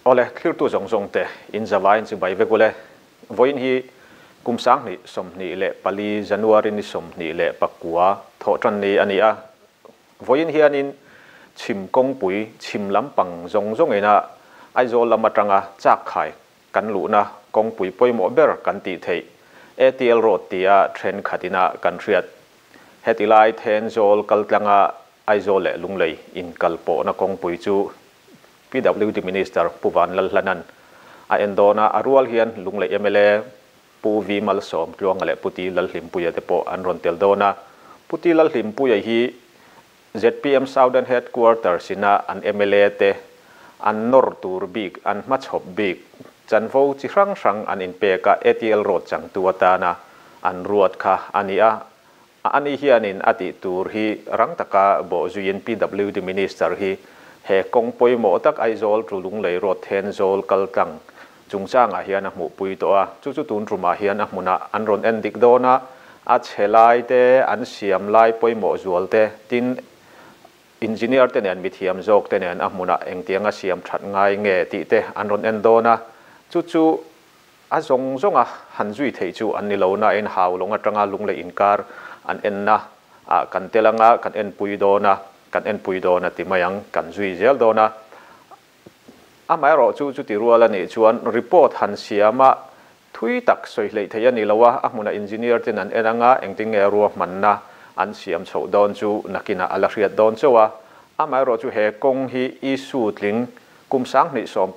Awle, thlirtu zawng zawng te in zavaiin chibai vek ule. Vawiin hi kum 2024 January ni 29 thawhtan ni a ni a. Vawiin hianin chhim kawngpui chhim lampang zawng zawng ina Aizawl lam atanga chak khai kan luhna kawngpui pawimawh ber kan tih theih ATL Road tia thenkhat ina kan hriat. Heti lai Thenzawl kaltlanga Aizawl leh Lunglei inkalpawhna kawngpui chu PWD Minister Pu Vanlalhlanan a en dawn a, a rual hian Lunglei mla Pu V Malsawm Tluanga leh Pu T Lalhlimpuia te pawh an rawn tel dawn a. Pu T Lalhlimpuia hi zpm Southern Headquarters ina an mla te an nawr tur bik, an hmachhawp bik, chanvo chi hrang hrang an inpek a, ATL Road changtu atana an ruat kha a ni a. Ani hianin a tih tur hi rang taka bawhzuiin PWD Minister hi he kawng pawimawh tak Aizawl to Lunglei Road Thenzawl kaltlang chungchangah hian a hmuhpui tawh a, chu chu tun tumah hian a hmunah an rawn en dik dawn a, a chhe lai te, an siam lai pawimawh zual te, tin engineer te nen mithiam zawk te nen a hmunah engtianga siam that ngai nge tih te an rawn en dawn a, chu chu A zawng zawnga han zui theih chu an ni lo nain Haulawng atanga Lunglei inkar an enna ah kan tel anga kan enpui dawn a, kan enpui dawn a ti mai ang, kan zui zel dawn a. Amaherawh chu chuti rual a nih chuan report han siam a thui tak sawi hleih theih a ni lo a, a hmuna engineer ten an en anga engtin nge ruahmanna an siam chhoh dawn chu nakinah a la hriat dawn chauh a. Amaherawh chu he kawng hi issue tling Kum 2016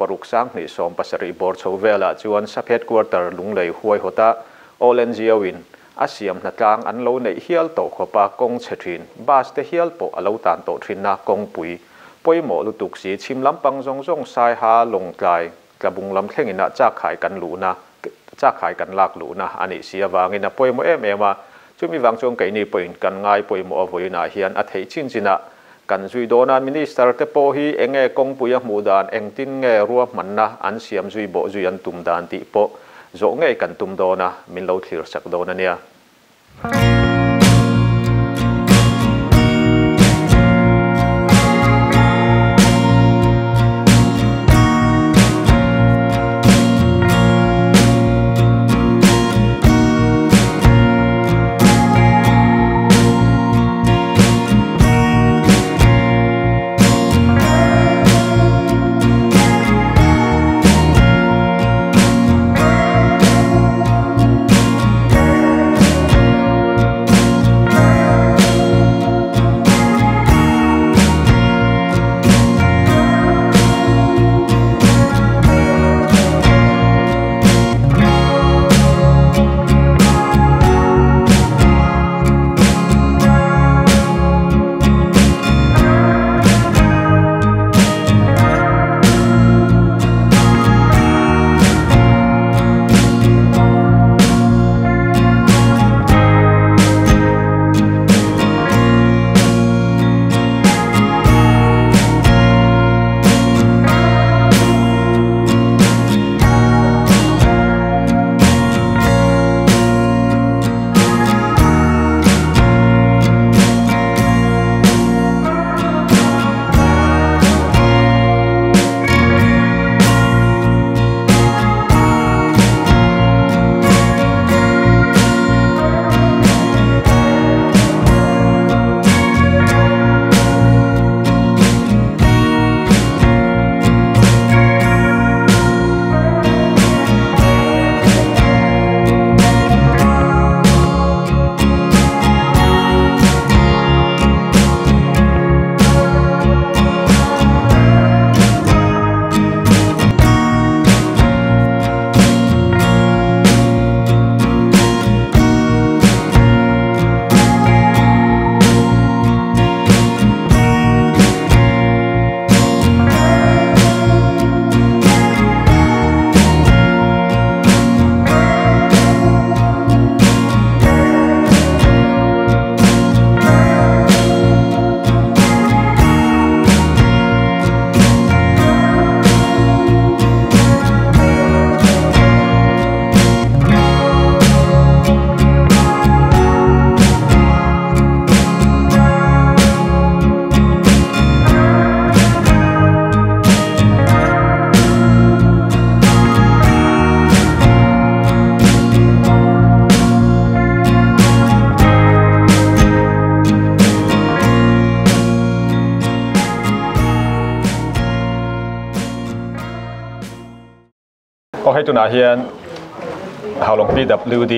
2017 bawr chho velah chuan Sub Headquarter Lunglei huaihawta All NGO in a siam hnatlang an lo neih hial tawh khawpa kawng chhe thin, bus te hial pawh a lo tan tawh thinna kawngpui pawimawh lutuk si chhim lampang zawng zawng Saiha Lawngtlai Tlabung lam thlengin ah chakkhai kan luhna chakkhai kan lak luhna a nih si avangin a pawimawh em em a, chumi vang chuan keini pawhin kan ngai pawimawh a vawiinah hian a theih chin chinah Kan zui dawn a, Minister te pawh hi enge kawngpui a hmuh dan, engtin nge ruahmanna an siam zui bawh zui an tum dan tih pawh zawh ngei kan tum dawn a, min lo thlir sak dawn a nia. Aw hei tunah hian Haulawng PWD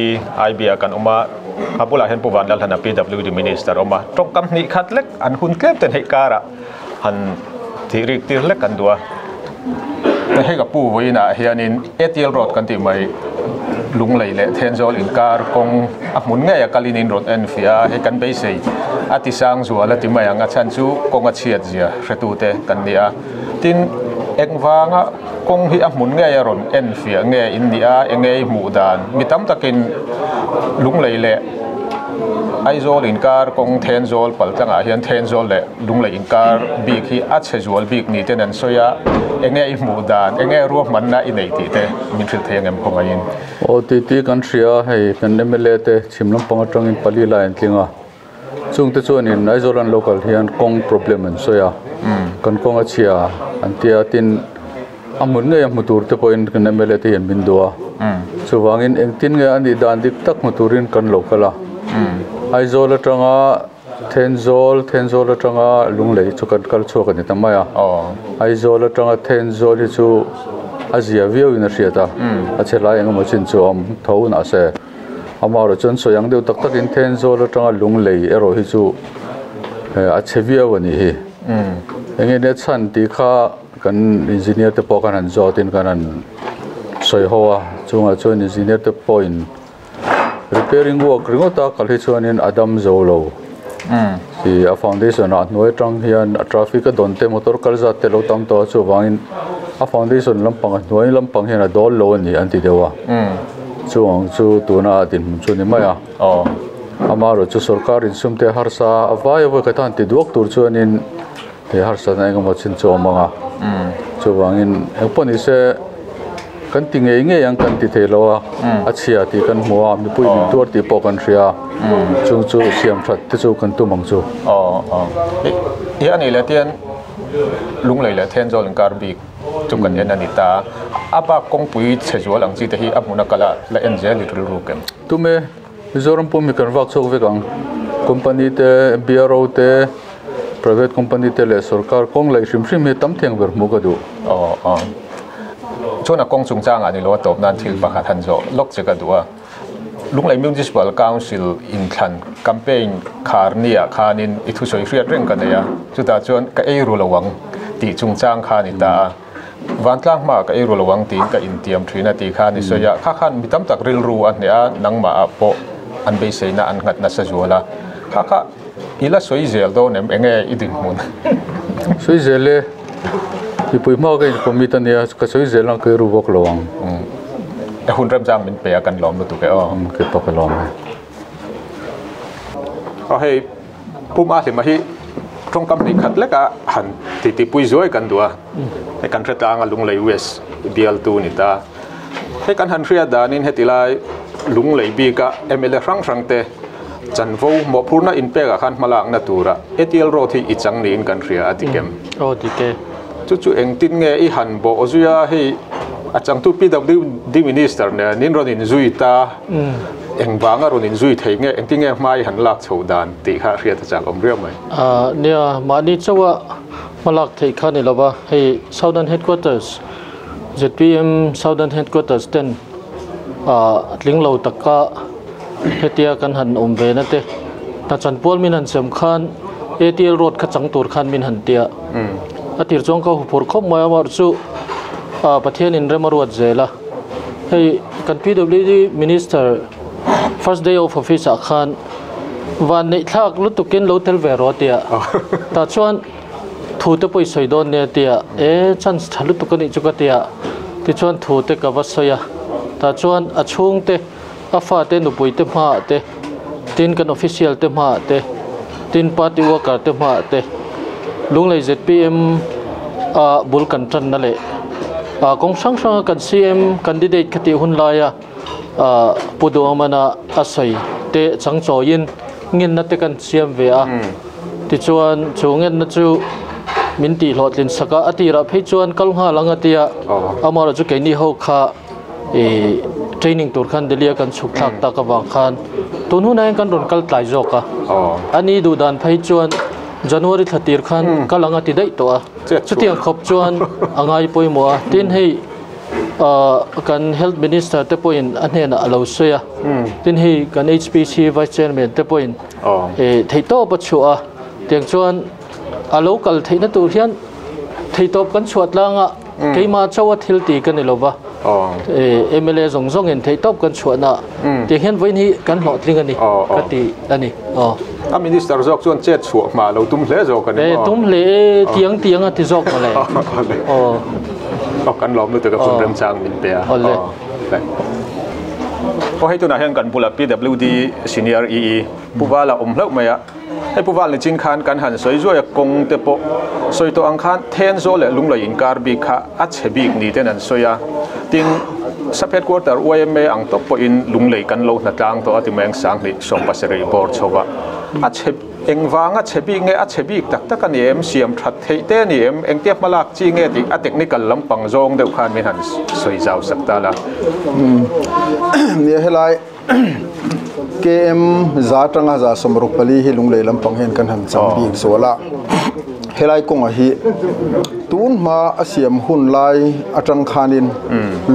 IB ah kan awm a, a bulah hian Pu Vanlalhlana PWD Minister a awm a, tawngkam hnih khat lek an hun tlem ten hei karah han tih rik tir hlek kan duh a. Hei ka pu vawiinah hianin ATL Road kan tih mai Lunglei leh Thenzawl inkar kawng a hmun ngei a kalin in rawn en fiah a, hei kan beisei a ti sang zual a ti mai ang a chhan chu kawng a chhiat zia hretute kan ni a. Tin, engvanga kawng hi a hmun ngei a rawn en fiah nge in nih a, enge i hmuh dan? Mi tam takin Lunglei leh Aizawl inkar kawng Thenzawl paltlangah hian Thenzawl leh Lunglei inkar bik hi a chhe zual bik ni ten an sawi a, enge i hmuh dan, enge ruahmanna i neih tih te min hrilh thei angem khawngaihin? Aw tih tih kan hria a, hei kan mla te chhim lampang atangin pali lai an tling a. Chungte chuanin Aizawl an lo kal hian kawng problem an sawi a, kan kawng a chhia an ti a, tin a hmun ngei a hmu tur te pawhin kan mla te hian min duh a, chuvangin engtin nge a nih dan dik tak hmu turin kan lo kal a, Aizawl atanga Thenzawl, Thenzawl atanga Lunglei chu kan kal chhuak a ni ta mai a, Aizawl atanga Thenzawl hi chu a zia viau in a hriat a, a chhe lai engemaw chin chu a awm tho nahse. Amaherawh chuan sawi ang deuh tak takin Thenzawl atanga Lunglei erawh hi chu a chhe viau a nih hi. Eng nge nia chhan tih kha kan engineer te pawh khan han zawtin kan han sawi ho a, chungah chuan engineer te pawhin repairing work ringawt a kal hi chuanin a dam zo lo. Ih a foundation ah hnuai atang hian a traffic a dawn te motor kal zat te lo tam tawh a chuvangin a foundation lampang a hnuai lampang hian a dawl lo a ni an ti deuh a. Chu ang chu tuna a dinhmun chu a ni mai a. Amaherawh chu sorkar insum te harsa a vai a vawikhat a han ti duak tur chuanin he harsatna engemaw chin chu a awm ang a. Chuvangin engpawh ni se kan ti ngei ngei ang kan ti thei lo a, a chhia tih kan hmu a, mipui min tuar tih pawh kan hria a, chung chu siam that te chu kan tum ang chu. Aw, a nih leh tian Lunglei leh Thenzawl inkar bik. Chu kan en a ni ta. A bak kawngpui chhe zual ang chi te hi a hmun a kal a, la en zel i rilru kem. Tume, Mizoram pum hi kan vak chhuak vek ang. Company te, BRO te, private company te leh sorkar kawng laih hrim hrim hi tam theng ber hmuh ka duh. Aw aw. Chuan a kawng chungchangah ni lo a tawp nan thil pakhat han zawh lawk che ka duh a. Lunglei Municipal Council inthlan campaign khar nia khanin i thusawi hriat reng ka nei a, chutah chuan ka ei ru lo ang tih chungchang kha a ni ta a. Vantlang hmaah ka ei ru lo ang tiin ka intiam thin a tih kha a ni sawi a, kha khan mi tam tak rilru a hneh a, nangmah ah pawh an beiseina an nghat nasa zual a, kha kha i la sawi zel dawn em? Enge i dinhmun? Sawi zel e, mipui hma ka incommit a nia, ka sawi zel ang ka ei ru bawk lo ang. E hun remchang min pe a kan lawm lutuk e aw. Kei pawh ka lawm e. Aw hei Pum a hlima hi tawngkam hnih khat leka han titi pui zuai kan duh a, hei kan hre tlang a Lunglei West bialtu ni ta. Hei kan han hriat danin heti lai Lunglei bika mla hrang hrang te chanvo mawhphurna inpekah khan hmalakna tura ATL Road hi i chang niin kan hria a ti kem. Aw dik e. Chu chu engtin nge i han bawh zui a, hei a changtu PWD Minister nen in rawn inzui ta, engvanga rawn inzui thei nge, engtin nge hma i han lak chhoh dan tih kha hriat a chak awm riau mai. Nia, mahni chauha hma lak theih kha ni lova, hei Southern Headquarters, zpm Southern Headquarters ten tling lo taka hetia kan han awm ve na te, hna chanpual min han sem khan ATL road kha chang tur khan min han tia. A tir chuan ka huphurh khawp mai a, amaherawhchu chu Pathian in rem a ruat zel a. Hei kan PWD Minister first day of office ah khan van neih thlak lutukin lo tel ve rawh a tia. Tah chuan thu te pawh i sawi dawn nia tia, e chance tha lutuk a nih chu ka tia. Tichuan thu te ka va sawi a, tah chuan a chhungte a fate nupui te hmaah te, tin kan official te hmaah te, tin party worker te hmaah te Lunglei zpm a bul kan tanna leh ah kawng hrang hranga kan CM candidate kha tih hun laia ah Pu Duhawmana a sawi te chang chawiin ngenna te kan siam ve a, tichuan chu ngenna chu min tih hlawhtlin sak a, a tirah phei chuan kal nghal ang a tia, amaherawhchu keini ho kha. Ih training tur khan Delhi a kan chhuk thlak tak avang khan tun hunah hian kan rawn kal tlai zawk a, a ni duh dan phei chuan January thla tir khan kal ang a ti daih tawh a, chutiang khawp chuan a ngai pawimawh a, tin hei Kan Health Minister te pawhin a hnenah a lo sawi a, tin hei kan HPC Vice Chairman te pawhin theihtawp a chhuah a, tiang chuan a lo kal theihna tur hian theihtawp kan chhuah tlang a, keimah chauha thil ti ka ni lo va, mla zawng zawngin theihtawp kan chhuahna tiang hian vawiin hi kan hlawhtling a ni ka ti a ni. A Minister zawk chuan chet chhuah hma lo tum hle zawk a ni maw? Tum hle e, tiang tiang a ti zawk mawle. Aw kan lawm lutuk a hun remchang min pe a. Awle. Aw hei tunah hian kan bulah PWD Senior EE Pu Vala awm hlauh mai a. Hei Pu Val nichin khan kan han sawi zuai a kawng te pawh sawi tawh ang khan Thenzawl leh Lunglei inkar bik kha a chhe bik ni ten an sawi a. Tin Sub Headquarter YMA ang tawp pawhin Lunglei kan lo hna tlang tawh a ti mai ang 10,000 17 bawr chho a. A chhe Engvang a chhe bik nge a chhe bik tak tak a ni em? Siam that theih te a ni em? Engtia hmalak chi nge tih a technical lampang zawng deuh khan min han sawi zau sak ta la. Nia helai KM za atanga 164 hi Lunglei lampang hian kan han cham bik zual a. Helai kawnga hi tun hma a siam hun lai atang khanin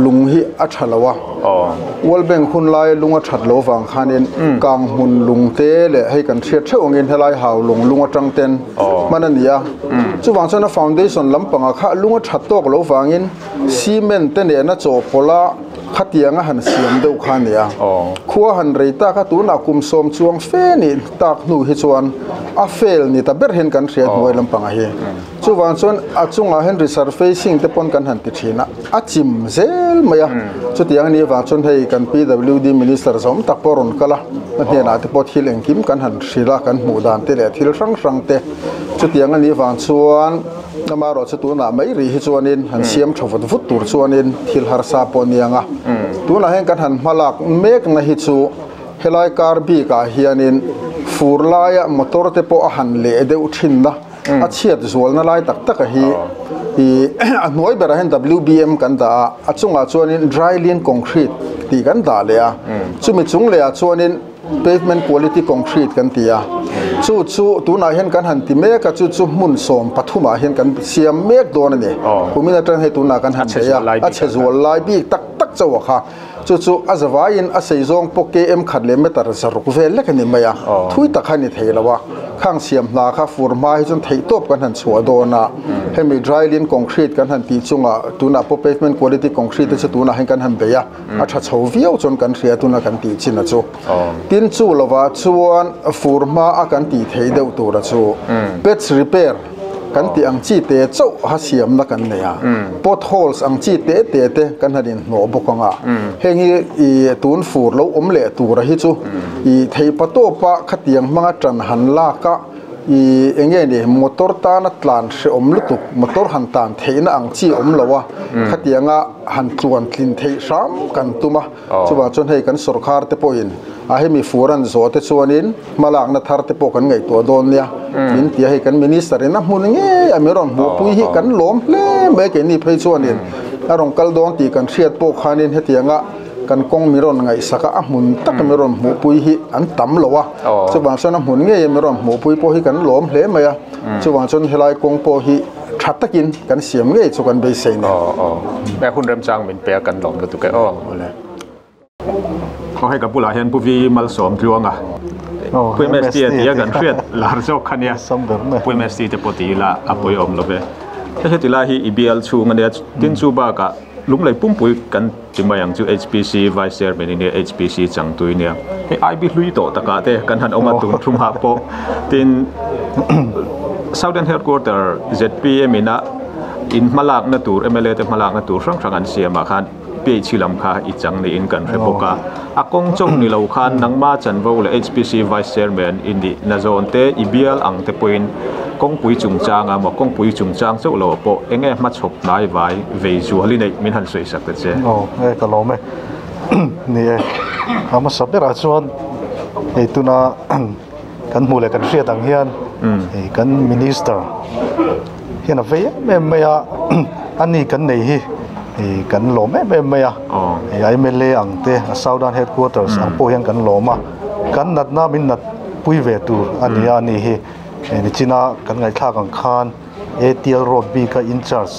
lung hi a tha lo a. World Bank hun lai lung a that lo vang khanin kang hmun lung te leh hei kan hriat theuh angin helai hau lung lung atang ten hman a ni a. Chuvang chuan a foundation lampangah kha lung a that tawk lo vangin cement te nena chawhpawlh a khatiang a han siam deuh kha a ni a. Khua han rei tak a tunah kum sawm chuang fe nih tak hnu hi chuan a fail ni ta ber hian kan hriat hnuai lampangah hi. Chuvang chuan a chungah hian resurfacing te pawn kan han ti thin a, a chim zel mai a. Chutiang a nih avang chuan hei kan PWD Minister zawm tak pawh a rawn kal a, a hnenah te pawh thil engkim kan han hrilh a, kan hmuh dan te leh thil hrang hrang te. Chutiang a nih avang chuan amaherawhchu tunah mai rih hi chuanin han siam tha vut vut tur chuanin thil harsa pawh a ni ang a. Tunah hian kan han hmalak mekna hi chu helai kar bikah hianin fur laia motor te pawh a han leh deuh thin a. A chhiat zualna lai tak tak a hi i a hnuai berah hian WBM kan dah a, a chungah chuanin dry lean concrete tih kan dah leh a, chumi chung lehah chuanin pavement quality concrete kan ti a, chu chu tunah hian kan han ti mek a, chu chu hmun 13 ah hian kan siam mek dawn a ni. Kumin atang hei tunah kan han bei a, a chhe zual lai bik tak tak chauh a kha. Chu chu a zavaiin a sei zawng pawh KM khat leh meter zaruk vel lek a ni mai a, thui tak a ni thei lo a. Khang siam hna kha fur hma hi chuan theihtawp kan han chhuah dawn a, hemi dry lean concrete kan han tih chungah tunah pawh pavement quality concrete te chu tunah hian kan han bei a, a tha chho viau chuan kan hria tuna kan tih chin a chu. Tin chu lovah chuan fur hma a kan tih theih deuh tura chu patch repair, Kan tih ang chi te chauh ha siamna kan nei a, potholes ang chi te te te kan han inhnawh bawk ang a, heng hi i tun fur lo awm leh tura hi chu i theipa tawpa khatiang hmanga tan han lak a, i eng nge ni motor tana tlan hrehawm lutuk motor han tan theihna ang chi awm lo a, khatianga han tluan tlin theih hram kan tum a. Chuvang chuan hei kan sorkar te pawhin a hemi fur an zawh te chuanin hmalakna thar te pawh kan ngaihtuah dawn nia min ti a, hei kan minister in a hmun ngei a min rawn hmuhpui hi kan lawm hle mai keini phei chuanin a rawn kal dawn tih kan hriat pawh khanin hetianga kan kawng min rawn ngaihsak a, a hmun taka min rawn hmuhpui hi an tam lo a, chuvang chuan a hmun ngei a min rawn hmuhpui pawh hi kan lawm hle mai a, chuvang chuan helai kawng pawh hi tha takin kan siam ngei chu kan beisei nen. Aw aw e hun remchang min pe a kan lawm lutuk e aw. Aw hei ka bulah hian Pu Vi Malsawm Tluanga Pu MST a tia kan hriat lar zawk kha nia Pu MST te pawh ti ila a pawi awm lo ve. Hei heti lai hi i bial chhung a nia tin chu bakah Lunglei pumpui kan ti mai ang chu HPC Vice Chairman i nia HPC changtu i nia. Hei IB hlui tawh takah te kan han awm a tun thumah pawh tin Southern Headquarter zpm ina in hmalakna tur mla te hmalakna tur hrang hrang an siamah khan PHC lam kha i chang niin kan hre bawk a. A kawng chauh ni lo khan nangma chanvo leh HPC Vice Chairman i nih na zawn te i bial ang te pawhin kawngpui chungchang a maw kawngpui chungchang chauh lo pawh eng nge hmachhawp hnai vai vei zual i neih min han sawi sak ta che. Aw e ka lawm e ni e a hmasa berah chuan hei tuna kan hmuh leh kan hriat ang hian hei kan minister hian a vei em em mai a ani kan nei hi hei kan lawm em em mai a hei mla ang te a southern headquarters ang pawh hian kan lawm a kan natna min nat pui ve tur a ni a ani hi hei nichina kan ngaihthlak ang khan. ATL road bika in charge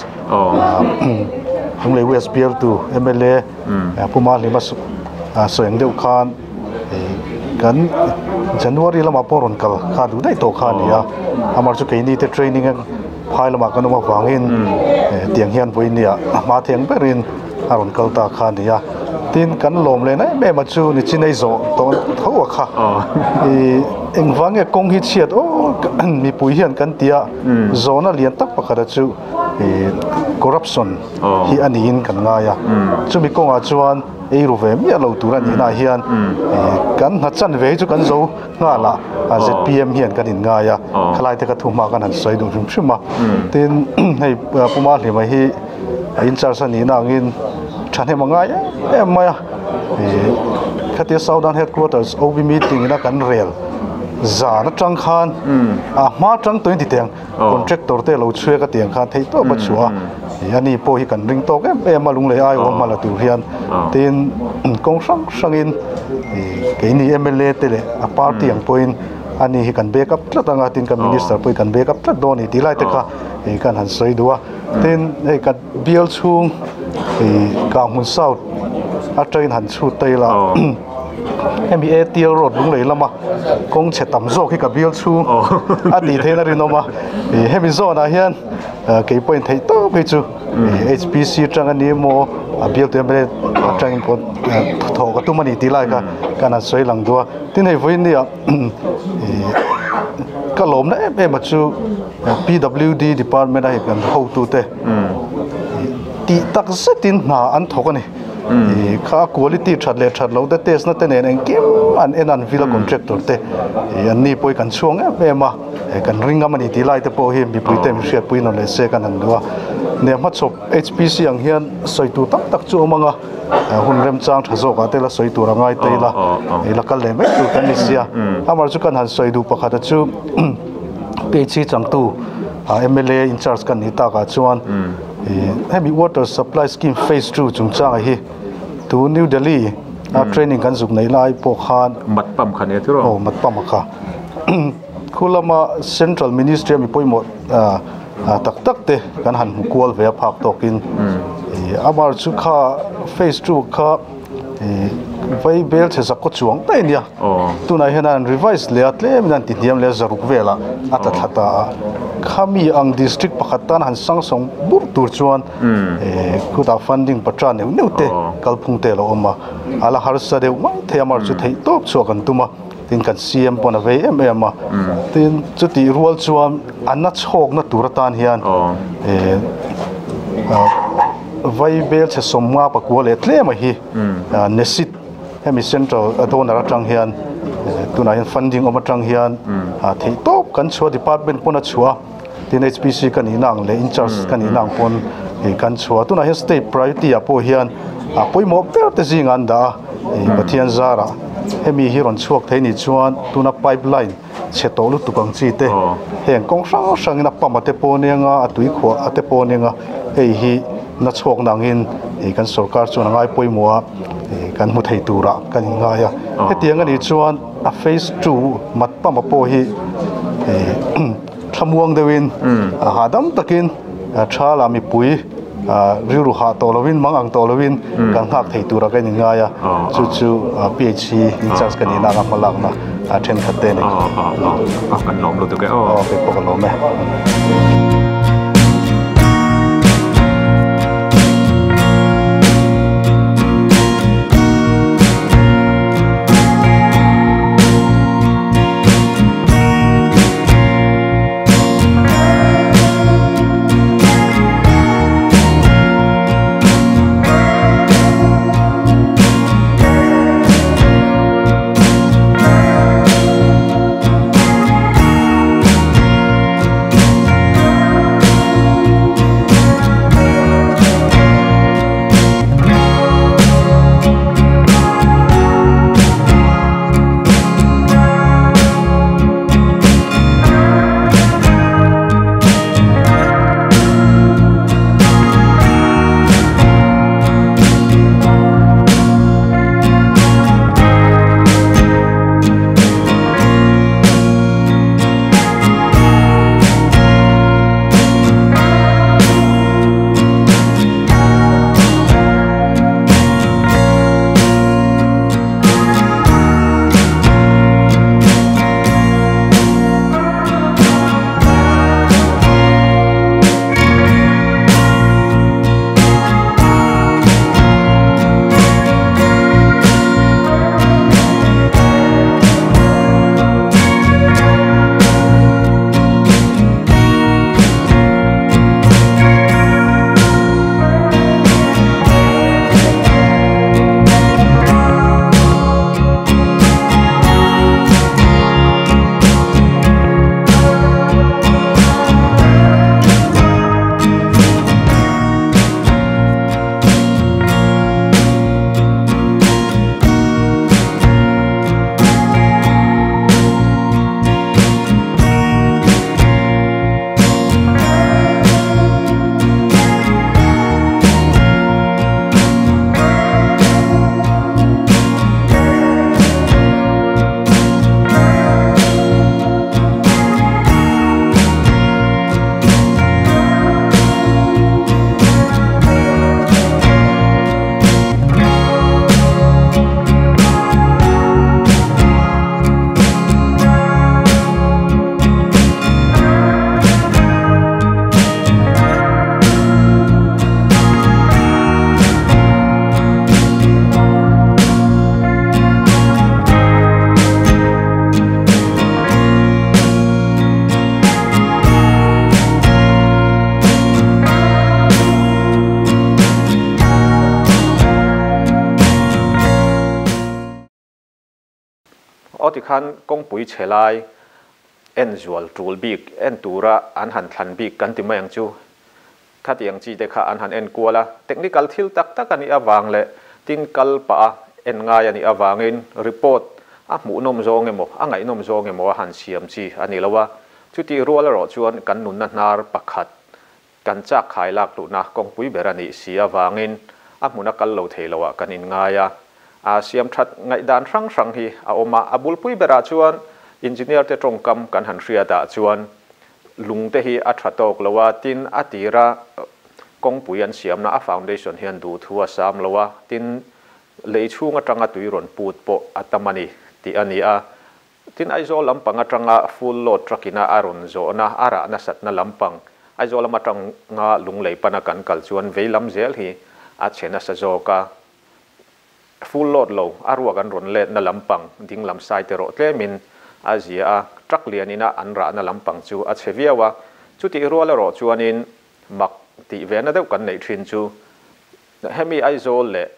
Lunglei West bialtu mla Pu Mahlima sawi ang deuh khan kan January lamah pawh rawn kal kha duh daih tawh kha a ni a, amah chu keini te training a phai lamah kan awm avangin tiang hian vawinia a hma theng berin a rawn kal ta kha a ni a. Tin, kan lawm leh em em a chu ni chin ei zawh tawh tho a kha. I engvang nge kawng hi chhiat aw mipui hian kan ti a, zawhna lian tak pakhat a chu i corruption hi a niin kan ngai a. Chumi kawngah chuan ei ru ve miah lo tur a nihna hian i kan hna chan ve hi chu kan zo nghal a, zpm hian kan inngai a, khalai te kha thu hma kan han sawi duh hrim hrim a. Tin, hei Pu Mahlima hi a in charge a nihna angin thahnem a ngai em em mai a, ih khatia Southern Headquarters OB meeting ina kan rel zan atang khan a hma atang tawhin ti teng contractor te lo chhuak a tiang khan theih tawp a chhuah a, ih ani pawh hi kan ring tawk em em a lunglei ai awm hmala tur hian tin kawng hrang hrangin ih keini mla te leh a party ang pawhin ani hi kan back up tlat anga tin kan minister pawh hi kan back up tlat dawn a ni tih lai te kha ih kan han sawi duh a. Tin, hei kan bial chhung ih Kanghmun South atangin han chhut ta ila hemi ATL road lunglei lama kawng chhe tam zawk hi ka bial chhung a tih theihna rinawm a, ih hemi zawnah hian kei pawhin theih tawp hi chu HPC atang a ni emaw a bialtu mla atangin pawh thawh ka tum a ni tih lai kha kan han sawi lang duh a, tin hei vawiin nia ih ka lawmna em em a chu. PWD department a hei kan hotute tih tak zetin hna an thawk a ni. Kha quality that leh that lo te test na te nen engkim an en an vil a contractor te an ni pawh hi kan chhuang em em a, kan ring ngam a ni tih lai te pawh hi mipui te min hriatpui nawn leh se kan han duh a. Nia hmachhawp HPC ang hian sawi tur tam tak chu awm ang a, hun remchang tha zawkah te la sawi tur a ngai ta ila, la kal leh mai tur kan ni sia. Amah chu kan han sawi duh pakhat a chu. PHC changtu mla in charge kan nih takah chuan hemi water supply scheme phase 2 chungchanga hi tu New Delhi a training kan zuk nei lai pawh khan mat pam kha nia tiraw aw mat pam a kha khu lama central ministry ami pawimawh tak tak te kan han hmu kual ve a phak tawkin amar chu kha phase 2 kha Vai bel chhe zak kaw chuang daih a nia. Tunah hian an revise leh a, tlemin an ti hniam leh a, zaruk velah a tla thla ta a. Khami ang district pakhat tan han sangsawng bur tur chuan khutah funding patra neuh neuh te kalphung te a lo awm a. A la harsa deuh mai thei a, mar chu theih tawp chhuah kan tum a, tin kan CM pawn a vei em em a. Tin chutih rual chuan a na chhawkna tur atan hian Vai bel chhe sawmnga pakua leh tlem a hi Nesit hemi central donor atang hian tunah hian funding awm atang hian theih tawp kan chhuah department pawn a chhuah tin HPC ka nihna ang leh incharge ka nihna ang pawn kan chhuah tunah hian state priority ah pawh hian a pawimawh ber te zingah an dah a Pathian zarah hemi hi rawn chhuak thei nih chuan tuna pipeline chhe tawh lutuk ang chi te heng kawng hrang hrangin a pump a te pawh aniang a a tui khuah a te pawh aniang a hei hi na chhuak na angin ih kan sorkar chuan a ngai pawimawh a ih kan hmu thei turah kan inngai a hetiang anih chuan a phase two mat pump a pawh hi ih thlamuang deuhin a hahdam takin tha lah mipui rilru hah tawh lovin mang ang tawh lovin kan nghak thei turah ka inngai a chu chu PHC in charge ka nihna anga hma lakna thenkhat te a ni. Kan lawm lutuk e aw. Aw kei pawh ka lawm e. tikhan kawngpui chhe lai en zual tul bik en tura an han thlan bik kan ti mai ang chu. Khatiang chi te kha an han en kual a, technical thil tak tak a nih avang leh tin kal pah a en ngai a nih avangin report a hmuhnawm zawng emaw a ngaihnawm zawng emaw a han siam chi a ni lo a. Chutih rual erawh chuan kan nunna hnar pakhat kan chak khai lak luhna kawngpui ber a nih si avangin a hmuna kal lo thei loah kan inngai a. A siam that ngaihdan hrang hrang hi a awm a, a bulpui berah chuan engineer te tawngkam kan han hriatah chuan lung te hi a tha tawk lo a, tin a tira kawngpui an siamna a foundation hian duhthu a sam lo a, tin lei chhung atanga tui rawn put pawh a tam a ni tih a ni a. Tin Aizawl lampang atanga full load truck ina a rawn zawhna a rah nasatna lampang Aizawl lam atanga lunglei pana kan kal chuan vei lam zel hi a chhe nasa zawk a, full load lo a ruak an rawn letna lampang ding lam sai te rawh tlemin a zia a, truck lian ina an rahna lampang chu a chhe viau a. Chutih rual erawh chuanin mak tih ve na deuh kan neih thin chu hemi Aizawl leh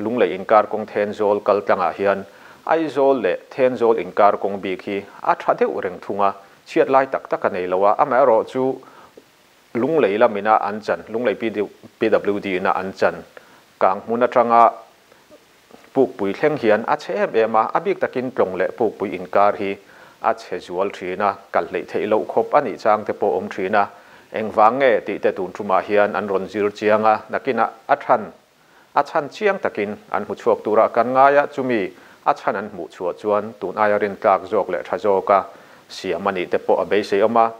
Lunglei inkar kawng Thenzawl kal tlangah hian Aizawl leh Thenzawl inkar kawng bik hi a tha deuh reng thung a, chhiat lai tak tak a nei lo a, amaherawh chu Lunglei lamina an chan, Lunglei PWD ina an chan kang hmun atanga Pukpui thleng hian a chhe em em a, a bik takin Tlawng leh Pukpui inkar hi a chhe zual thin a, kal hleih theih loh khawp a nih chang te pawh awm thin a, engvang nge tih te tun tumah hian an rawn zir chiang a, nakinah a than a chhan chiang takin an hmu chhuak tura kan ngai a, chumi a chhan an hmuh chhuah chuan tun aia rintlak zawk leh tha zawka siam a nih te pawh a beisei awm a.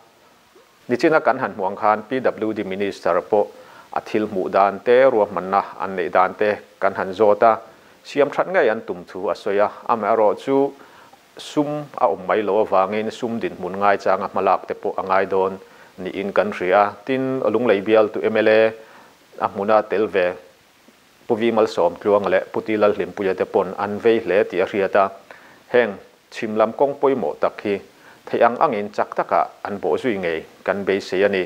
Nichina kan han hmuh ang khan PWD Minister pawh a thil hmuh dan te, ruahmanna an neih dan te kan han zawt a, siam that ngei an tum thu a sawi a, amaherawh chu sum a awm mai loh avangin sum dinhmun ngaichanga hmalak te pawh a ngai dawn niin kan hria a. Tin, Lunglei bialtu mla a hmuna tel ve Pu Vi Malsawm Tluanga leh Pu Ti Lalhlimpuia te pawn an vei hle tih a hriat a, heng chhim lam kawng pawimawh tak hi theih ang angin chak takah an bawh zui ngei kan beisei a ni.